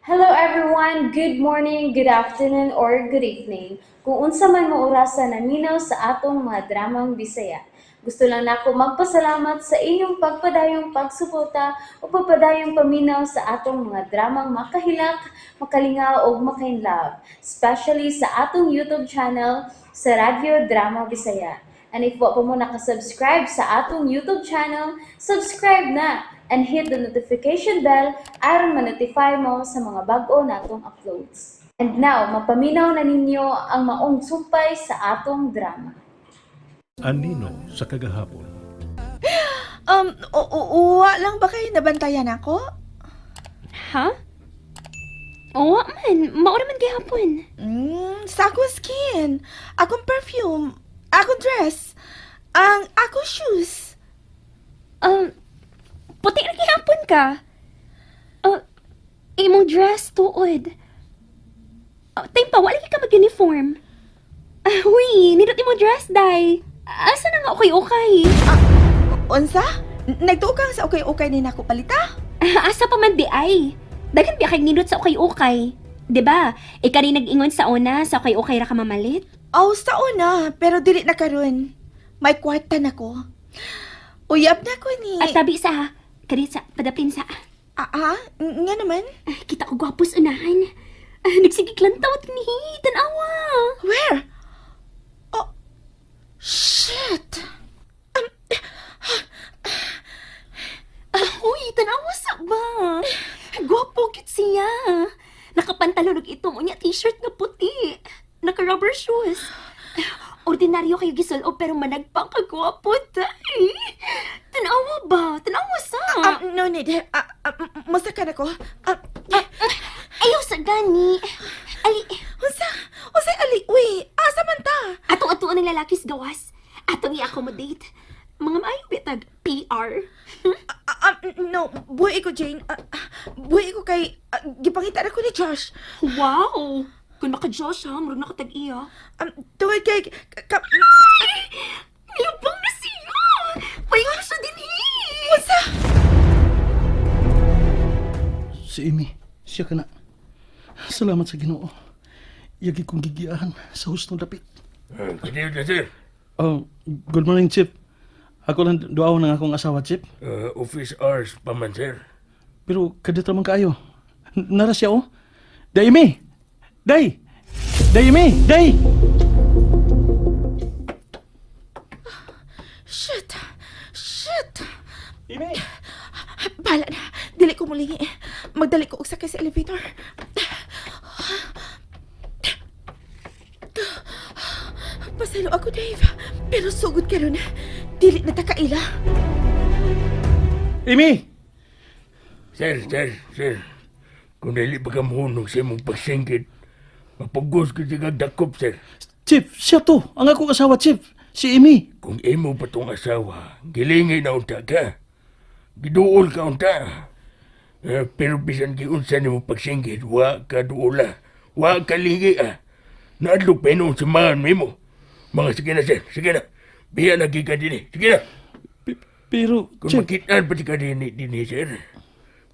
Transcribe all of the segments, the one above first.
Hello everyone! Good morning, good afternoon, or good evening. Kung unsa man mo orasa naminaw sa atong mga dramang Bisaya. Gusto lang nako magpasalamat sa inyong pagpadayong pagsuporta o pagpadayong paminaw sa atong mga dramang makahilak, makalingaw ug makainlove, especially sa atong YouTube channel sa Radyo Drama Bisaya. And if wa pa mo nakasubscribe sa atong YouTube channel, subscribe na and hit the notification bell aron ma-notify mo sa mga bag-o natong uploads. And now, mapaminaw na ninyo ang maong sumpay sa atong drama. Anino sa kagahapon. Uwa lang ba kayo nabantayan ako? Ha? Wa man, mao ra man gihapon. Sa akong skin, akong perfume, akong dress, ang akong shoes. Puti ra gihapon ka. Imong dress tuod. Time pa, wala ka mag-uniform. Ah, huy, nindot imong dress, day. Asa na nga okay-okay? Unsa? Nagtuo kang sa ukay-ukay ni nako palita? Ah, asa pa man di ay. Daghan biya kay nindot sa ukay-ukay. 'Di ba? Ikaw rin nag-ingon sa una, sa ukay-ukay ra ka mamalit. Aw, sa una, pero dili na karon. May kwarta na ko. Uyab na ko ni. At tabi sa, kani sa, padaplin sa. Ah, ah? Nga naman? Ay, kita ko gwapos unahan. Ah, nagsigig lang tawat ni, tanawa. Where? Oh, shit! Ah, uy, tanawa sa ba? Gwapo kit siya. Nakapantalon og itom unya t-shirt nga puti. Naka rubber shoes. Ordinaryo kayo gisulob pero managpang kagwapo, day. Tanawa ba? Tanawa sa. No need. Ah, ah, musa ka na ko. Ah, Ayaw sa gani. Ali, unsa? Unsa ali? Uy, asa man ta? Atong atuan ng lalaki sa gawas. Atong i-accommodate. Mga maayo bitag PR. Ah, no, buhi ko, Jane. Ah, ah, buhi ko kay gipangita na ko ni Josh. Wow! Kung maka-Josh ha, murag nakatag-iya. Tungod kay ka, Lubang na siya! Pahinga siya din eh! Unsa? Si Amy, siya ka na. Salamat sa Ginoo. Yagi kong gigiyahan sa hustong dapit. Good evening, sir. Oh, good morning, Chief. Ako lang duaw ng akong asawa, Chief. Office hours pa man, sir. Pero kadit raman kaayo. Nara siya, oh. Day, Amy! Day! Day, Amy! Day! Shit! Shit! Amy! Bala na. Dili ko mulingi. Magdali ko og sakay sa elevator. Pasaylo ako, Dave. Pero sugod karon. Dili na ta kaila. Amy! Sir, sir, sir. Kung dili pa ka muhunong sa imong pagsingkit, mapugos ko siya dakop, sir. Chief, siya to. Ang akong asawa, Chief. Si Amy. Kung imo pa tong asawa, gilingi na unta ka. Giduol ka unta. Eh, pero bisan giunsa nimo pagsingkit, wa ka duola. Wa ka lingi ah. Naadlok pa inuon sa mga nimo. Mga sige na, sir, sige na. Biya na ka dinhi. Sige na. Pero, Kung Chief, makitaan pa ti ka dinhi, sir,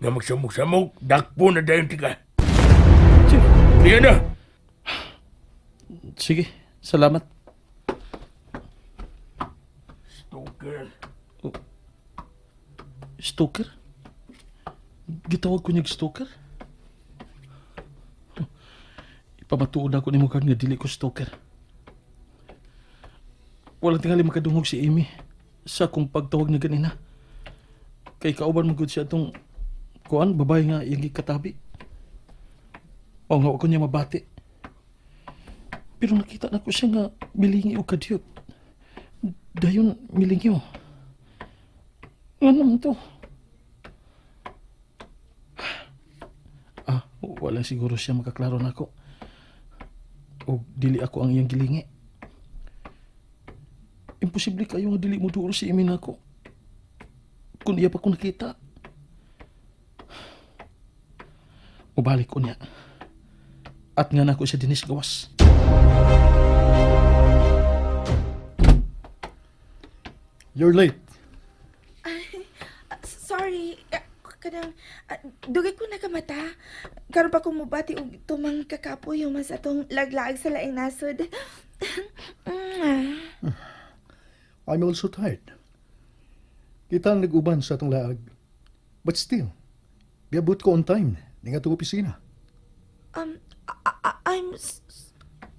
nga magsamok-samok, dakpo na dayon ti ka. Chief. Biya na. Sige, salamat. Stalker. Stalker? Gitawag ko niyag stalker? Huh. Ipamatuod ako nimo kag nga dili ko stalker. Walang tingali makadungog si Amy sa akong pagtawag niya ganina. Kay kauban man gud siya atong kuan babae nga iyang gikatabi. O nga ako niya mabati. Pero nakita na ko siya nga milingi og kadyot. Dayon milingi. Nga naman to? Ah, wala siguro siya makaklaro nako. O dili ako ang iyang gilingi. Imposible kayo nga dili mo duol si Amy nako. Kung iya pa ko nakita. Mubalik ko niya. At nga nako siya dinis gawas. You're late. Ah, sorry. Ah, kanang, dugay ko nakamata. Karon pa ko mubati og tumang kakapoy human sa atong laglaag sa laing nasod. I'm also tired. Kita ang nag-uban sa atong laag. But still, giabot ko on time. Ni nga opisina. I, I'm s-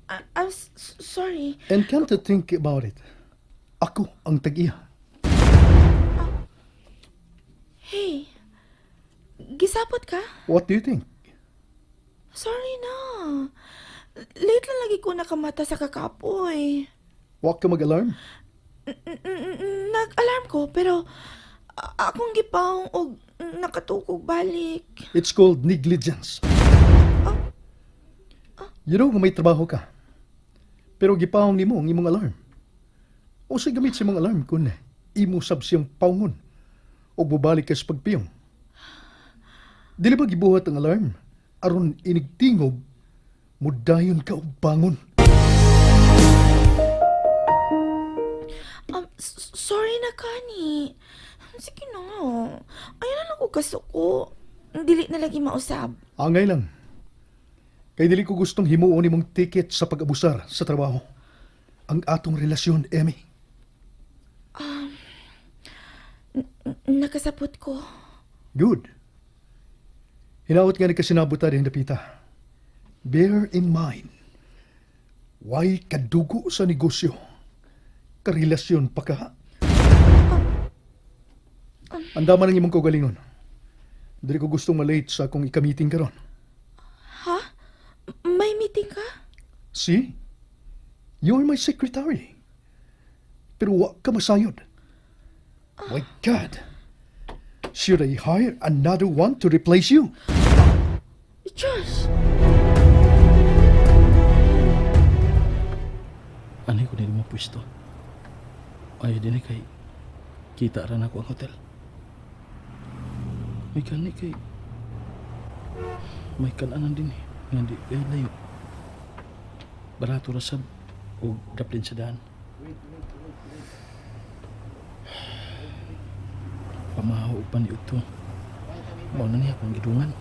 I- I'm sorry. And come to think about it, ako ang tag-iya. Hey. Gisapot ka? What do you think? Sorry na. Late lang lagi ko nakamata sa kakapoy. Wa ka mag-alarm? Nag-alarm ko pero akong gipaong og nakatukog balik. It's called negligence. You know nga may trabaho ka. Pero gipaong nimo ang imong alarm. O sa gamit sa imong alarm kung imo sab siyang paungon o bubalik ka sa pagpiyong. Dili ba gibuhat ang alarm aron inigtingog mudayon ka og bangon? Sorry na kani. Sige na. Ayaw na lang ko kasuko. Dili na lagi mausab. Angay lang. Kay dili ko gustong himuon nimong ticket sa pag-abusar sa trabaho. Ang atong relasyon, Emmy. Nakasapot ko. Good. Hinaot nga ni kasinabot ta din dapita. Bear in mind, why kadugo sa negosyo? Karelasyon pa ka. Andaman ang imong kaugalingon. Dili ko gustong malate sa akong ikamiting karon. Ha? May meeting ka? See? You're my secretary. Pero wa ka masayod. My God! Should I hire another one to replace you? Josh! Anay ko nila mo pwesto. Ay din kay kita ra nako ang hotel. May kani kay may kananan din eh. Nga di kay layo. Barato ra sab og daplin sa daan. Pamahaw og paniud to. Mao na niya akong gidungan.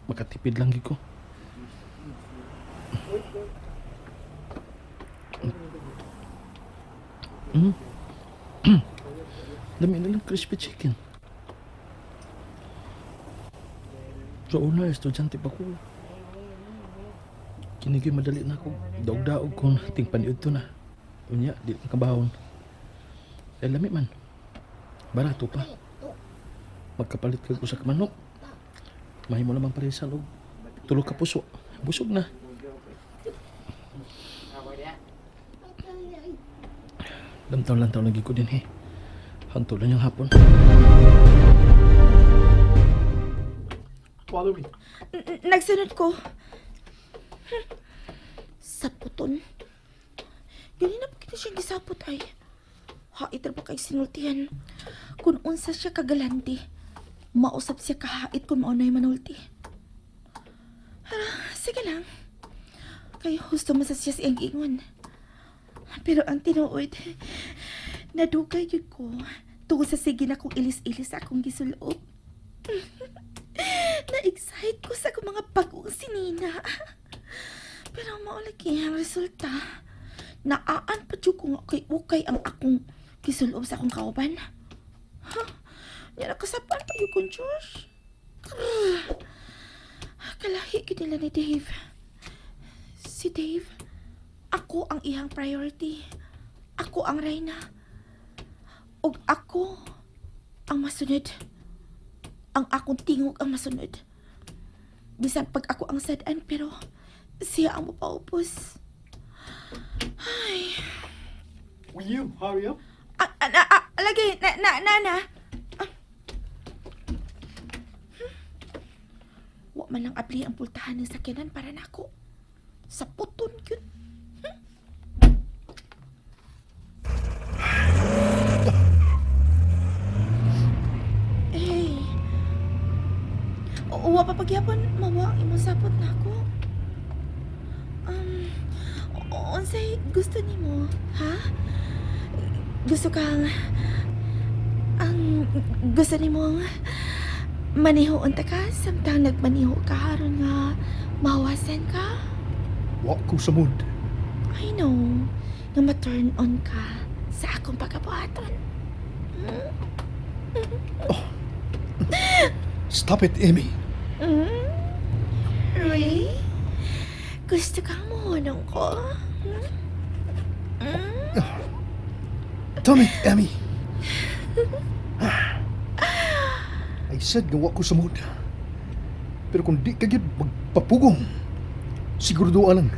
Makatipid lang gid ko. Dami na lang crispy chicken. Sa una, estudyante pa ko. Kinigay madali na ako. Daog-daog kung tingpaniud to na. Unya, di makabahon. Eh, lami man. Barato pa. Magkapalit kag usa ka manok. Mahimo namang paresan og tulo ka puso. Busog na. Lantaw-lantaw lagi ko din eh. Hangtod lang yung hapon. Follow me. Nagsunod ko. Saputon. Ganina pa kita siyang gisapot ay. Hait ra ba kay sinultihan. Kung unsa siya kagalante, mausap siya kahait kung maunay manulti. Ah, sige lang. Kay husto man sa siya sa iyang giingon. Pero ang tinuod, nadugay gyud ko tungod sa sige na kong ilis-ilis sa akong gisulob. Na-excite ko sa akong mga bagong sinina. Pero mao lagi ang resulta. Naaan pa jud ko nga kay ukay ang akong gisulob sa akong kauban. Ha? Nya nakasapan pa jud kong Josh. Grr. Kalahi gyud nila ni Dave. Si Dave, ako ang iyang priority. Ako ang reyna. Ug ako ang masunod. Ang akong tingog ang masunod. Bisan pag ako ang sad-an pero siya ang mapaupos. Ay. Will you hurry up? Ah, ah, ah, ah, lagi, na, na, na, na. Ah. Wa man lang abli ang pultahan ng sakyanan para nako. Sa puton yun. Hey. Wa pa pagyapon mawa ang imong sapot nako. Unsay gusto nimo, ha? Gusto kang ang gusto nimong Maniho unta ka samtang nagmaniho ka aron nga mawasan ka. Wa ko sa mood. I know nga ma-turn on ka sa akong pagkabuhaton. Stop it, Amy. Really? Gusto kang muhunong ko? Hmm? Damn it, Amy. I said nga wa ko sa mood. Pero kung di ka gyud magpapugong, sigurado lang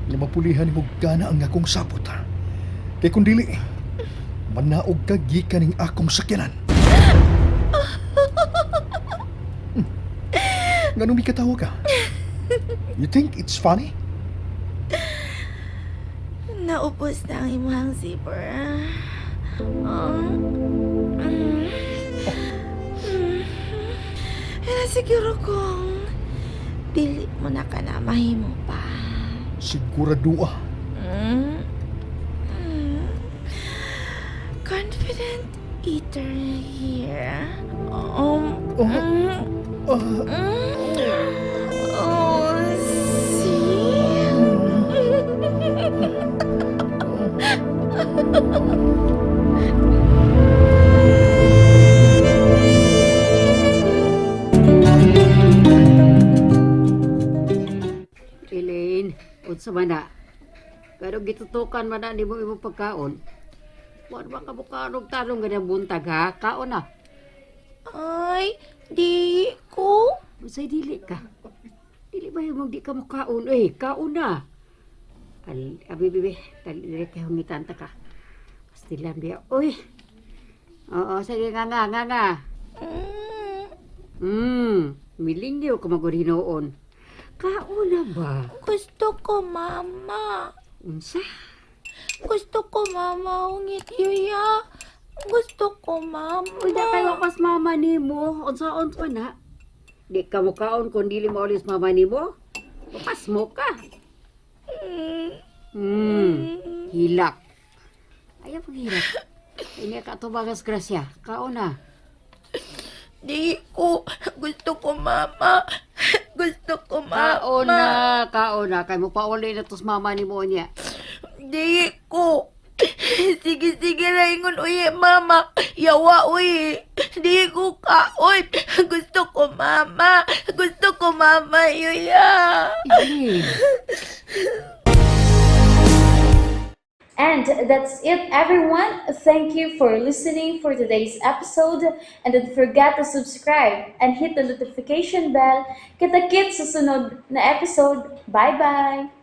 nga mapulihan nimo gana ang akong sapot. Kay kung dili, manaog ka gikan ning akong sakyanan. Nganong mikatawa ka? You think it's funny? Naubos na ang imong zipper. Pero siguro kung dili mo na ka na mahimo pa. Sigurado ah. Confident eater here. Oh. Oh, see? Elaine, unsa man na? Pero gitutukan man na nimo imong pagkaon. Wa ba ka mukaon og tarong ganang buntag ha? Kaon na. Ay, di ko. Unsay dili ka? Dili ba yung di ka mukaon? Eh, kaon na. Al, abi bibi, dali dali kay hungitan ta ka. Pastilan biya. Uy. Oo, sige nga nga nga nga. Milingyo ka magud hinuon. Kaon na ba? Gusto ko, mama. Unsa? Gusto ko, mama. Ungit yuya. Gusto ko, mama. Uy, na kayo pas mama nimo. Unsaon pa na? Di ka mukaon kung dili maulis mama nimo. Pas mo ka. Hilak. Ayaw paghilak. Ini ka tubagas grasya. Kaon na. Di ko. Gusto ko, mama. Gusto ko, mama. Kaon na, kaon na. Kay mo pauli na tos mama nimo niya. Di ko. Sige, sige na ingon uy, mama. Yawa uy. Di ko kaon. Gusto ko, mama. Gusto ko, mama. Yuya. Elaine. And that's it, everyone. Thank you for listening for today's episode. And don't forget to subscribe and hit the notification bell. Kita-kits sa sunod na episode. Bye-bye!